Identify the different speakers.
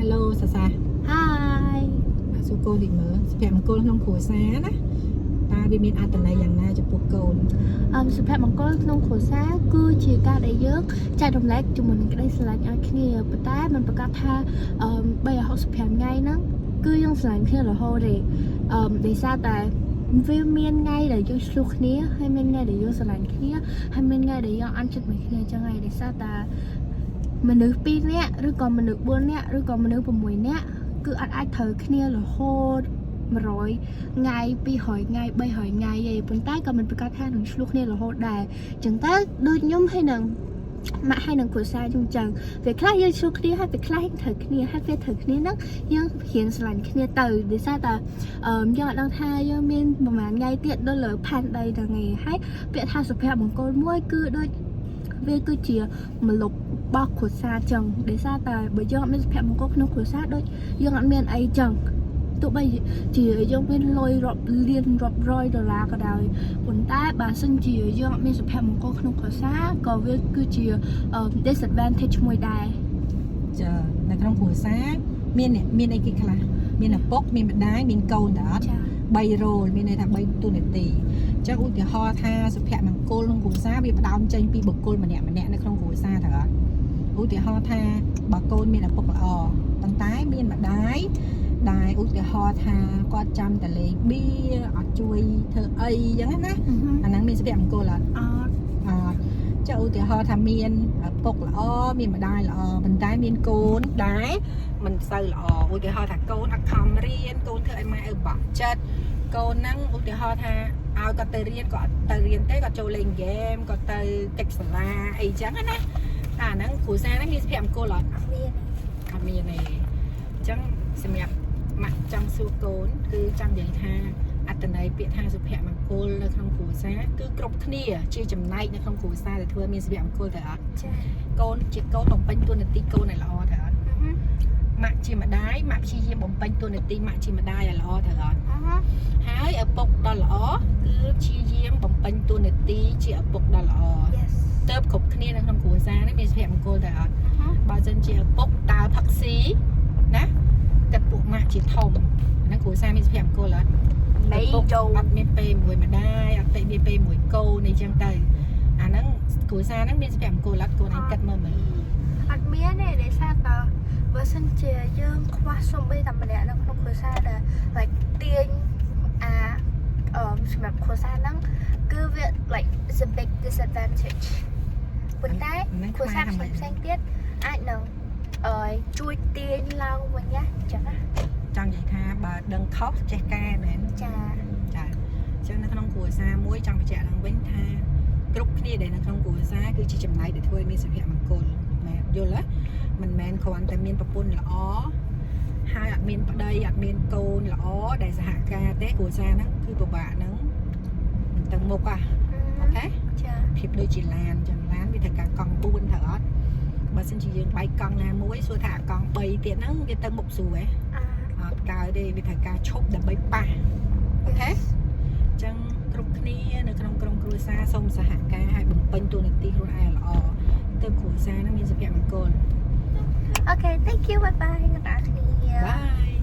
Speaker 1: Hello សាសា
Speaker 2: Hi.
Speaker 1: បាទសួរកូនតិចមើលសុភមង្គលក្នុងគ្រួសារណាតើវាមានអត្ថន័យយ៉ាងណាចំពោះកូន
Speaker 2: សុភមង្គលក្នុងគ្រួសារគឺជាការដែលយើងចែករំលែកជាមួយនឹងក្តីស្រឡាញ់ឲ្យគ្នាប៉ុន្តែมันប្រកាសថាអឺ365ថ្ងៃហ្នឹងគឺយើងស្រឡាញ់គ្នារហូតទេដោយសារតែវាមានថ្ងៃដែលយើងឈ្លោះគ្នាហើយមានថ្ងៃដែលយើងស្រឡាញ់គ្នាហើយមានថ្ងៃដែលយើងអន់ចិត្តមួយគ្នាចឹងហើយដោយសារតែមនុស្ស2នាក់ឬក៏មនុស្ស4នាក់ឬក៏មនុស្ស6នាក់គឺអត់អាចត្រូវគ្នារហូត100ថ្ងៃ200ថ្ងៃ300ថ្ងៃទេប៉ុន្តែក៏មិនប្រកាសថានឹងឈ្លោះគ្នារហូតដែរចឹងទៅដូចខ្ញុំហើយនឹងម៉ាក់ហើយនឹងគ្រួសារខ្ញុំចឹងពេលខ្លះយើងឈ្លោះគ្នាហើយពេលខ្លះយើងត្រូវគ្នាហើយពេលត្រូវគ្នាហ្នឹងយើងរៀនស្រឡាញ់គ្នាទៅដោយសារតែយើងអត់ដឹងថាយើងមានប្រហែលថ្ងៃទៀតដល់លើផែនដីហ្នឹងឯងហើយពាក្យថាសុភមង្គលមួយគឺដូចវាគឺជាម្លប់របស់គ្រួសារចឹងដោយសារតែបើយើងអត់មានសុភមង្គលក្នុងគ្រួសារដូចយើងអត់មានអីចឹងទោះបីជាយើងមានលុយរាប់លានរាប់រយដុល្លារក៏ដោយប៉ុន្តែបើសិនជាយើងអត់មានសុភមង្គលក្នុងគ្រួសារក៏វាគឺជា disadvantage មួយដែរ
Speaker 1: ចានៅក្នុងគ្រួសារមានអ្នកមានអីគេខ្លះមានឪពុកមានម្ដាយមានកូនតើអត់
Speaker 2: ចា
Speaker 1: 3 role មានន័យថា3តួនាទីអញ្ចឹងឧទាហរណ៍ថាសុភមង្គលក្នុងគ្រួសារវាផ្ដើមចេញពីបុគ្គលម្នាក់ម្នាក់នៅក្នុងគ្រួសារតើអត់ឧទាហរណ៍ថាបើកូនមានឪពុកល្អប៉ុន្តែមានម្ដាយដែលឧទាហរណ៍ថាគាត់ចាំតែលេងបៀអត់ជួយធ្វើអីអញ្ចឹងណាអាហ្នឹងមានសុភមង្គលអត់
Speaker 2: អត់
Speaker 1: អត់ចុះឧទាហរណ៍ថាមានឪពុកល្អមានម្ដាយល្អប៉ុន្តែមានកូនដែរមិនសូវល្អឧទាហរណ៍ថាកូនអត់ខំរៀនកូនធ្វើឲ្យម៉ែឪបាក់ចិត្តកូនហ្នឹងឧទាហរណ៍ថាឲ្យគាត់ទៅរៀនក៏អត់ទៅរៀនទេគាត់ចូលលេងហ្គេមគាត់ទៅកិច្ចសាលាអីចឹងណាតែអាហ្នឹងគ្រួសារហ្នឹងមានសុភមង្គលអត់
Speaker 2: មាន
Speaker 1: អត់មានទេអញ្ចឹងសម្រាប់ម៉ាក់ចង់សួរកូនគឺចង់និយាយថាអត្តន័យពាក្យថាសុភមង្គលនៅក្នុងគ្រួសារគឺគ្រប់គ្នាជាចំណែកនៅក្នុងគ្រួសារដែលធ្វើឲ្យមានសុភមង្គលទៅអត់
Speaker 2: ចា
Speaker 1: កូនជាកូនបំពេញតួនាទីកូនឲ្យល្អទៅអត់ម៉ាក់ជាម្ដាយម៉ាក់ព្យាយាមបំពេញតួនាទីម៉ាក់ជាម្ដាយឲ្យល្អទៅអត់ហើយឪពុកដ៏ល្អគឺព្យាយាមបំពេញតួនាទីជាឪពុកដ៏ល្អ
Speaker 2: Yes.
Speaker 1: ទៅគ្រប់គ្នានៅក្នុងគ្រួសារនេះមានសុភមង្គលទៅអត់ បើសិនជាឪពុកដើរផឹកស៊ីណាគិតពួកម៉ាក់ជាធំហ្នឹងគ្រួសារមានសុភមង្គលអត់
Speaker 2: នៃ
Speaker 1: ឪពុក
Speaker 2: ចូល
Speaker 1: អត់មានពេលមួយម្ដាយអត់ពេលមានពេលមួយកូនអីចឹងទៅអាហ្នឹងគ្រួសារហ្នឹងមានសុភមង្គលអត់កូនឯងគិតមើលមើល
Speaker 2: អត់មានទេដោយសារតើបើសិនជាយើងខ្វះសំបីតែម្នាក់នៅក្នុងគ្រួសារដែល like ទាញអាសម្រាប់គ្រួសារហ្នឹងគឺវា like it's a big disadvantage ប៉ុន្តែ
Speaker 1: ហ្នឹង
Speaker 2: គ្រួសារផ្សេងផ្សេងៗទៀតអាចនឹងអឺជួយទាញឡើងវិញណាអញ្ចឹងណា
Speaker 1: ចង់និយាយថាបើដឹងខុសចេះកែមែន
Speaker 2: ចា
Speaker 1: ចាអញ្ចឹងនៅក្នុងគ្រួសារមួយចង់បញ្ជាក់ឡើងវិញថាគ្រប់គ្នាដែលនៅក្នុងគ្រួសារគឺជាចំណែកដែលធ្វើឲ្យមានសុភមង្គលមែនយល់ទេមិនមែនគ្រាន់តែមានប្រពន្ធល្អហើយអត់មានប្តីអត់មានកូនល្អដែលសហការទេគ្រួសារហ្នឹងគឺពិបាកហ្នឹងមិនទៅមុខអា okay
Speaker 2: ចា
Speaker 1: ភាពដូចជាឡានចឹងឡានវាត្រូវការកង់4ត្រូវអត់បើសិនជាយើងបែកកង់ណាមួយសួរថាអាកង់3ទៀតហ្នឹងវាទៅមុខស្រួលហ៎
Speaker 2: អា
Speaker 1: អត់កើតទេវាត្រូវការឈប់ដើម្បីប៉ះ okay អញ្ចឹងគ្រប់គ្នានៅក្នុងក្រុមគ្រួសារសូមសហការឲ្យបំពេញតួនាទីខ្លួនឯងល្អទើបគ្រួសារហ្នឹងមានសុភមង្គល
Speaker 2: Okay, thank you, bye bye អ្នកទាំងអស់គ្នា
Speaker 1: Bye.